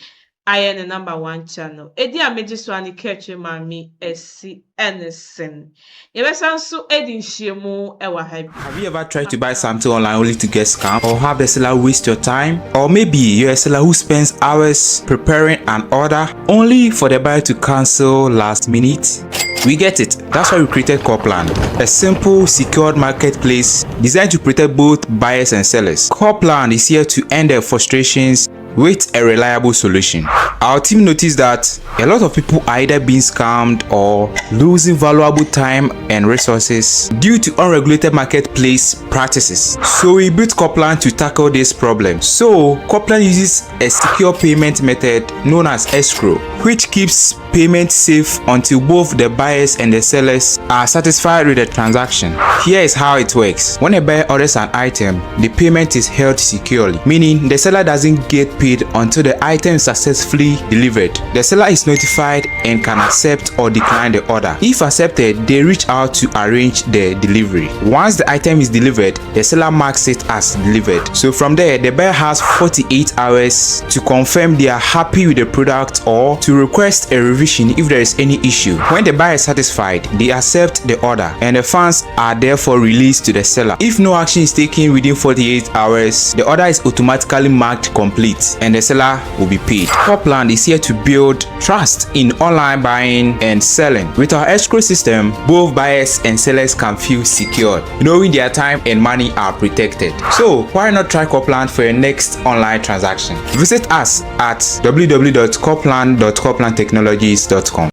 ayɛ ne number one channel. Edi a megye so a ne kɛtwe maame esi ɛne sen. Yɛbɛsan nso edi nhyiamu ɛwɔ ha bi. Have you ever tried to buy something online only to get scammed or have the seller waste your time? Or maybe you're a seller who spends hours preparing an order only for the buyer to cancel last minute? We get it. That's why we created Copland, a simple, secured marketplace designed to protect both buyers and sellers. Copland is here to end their frustrations with a reliable solution. Our team noticed that a lot of people are either being scammed or losing valuable time and resources due to unregulated marketplace practices. So we built Copland to tackle this problem. So Copland uses a secure payment method known as escrow, which keeps payment safe until both the buyers and the sellers are satisfied with the transaction. Here is how it works. When a buyer orders an item, the payment is held securely, meaning the seller doesn't get paid until the item is successfully delivered. The seller is notified and can accept or decline the order. If accepted, they reach out to arrange the delivery. Once the item is delivered, the seller marks it as delivered. So from there, the buyer has 48 hours to confirm they are happy with the product or to request a revision if there is any issue. When the buyer is satisfied, they accept the order and the funds are therefore released to the seller. If no action is taken within 48 hours, the order is automatically marked complete and the seller will be paid. Copland is here to build trust in online buying and selling. With our escrow system, both buyers and sellers can feel secured, knowing their time and money are protected. So why not try Copland for your next online transaction? Visit us at www.copland.coplandtechnologies.com.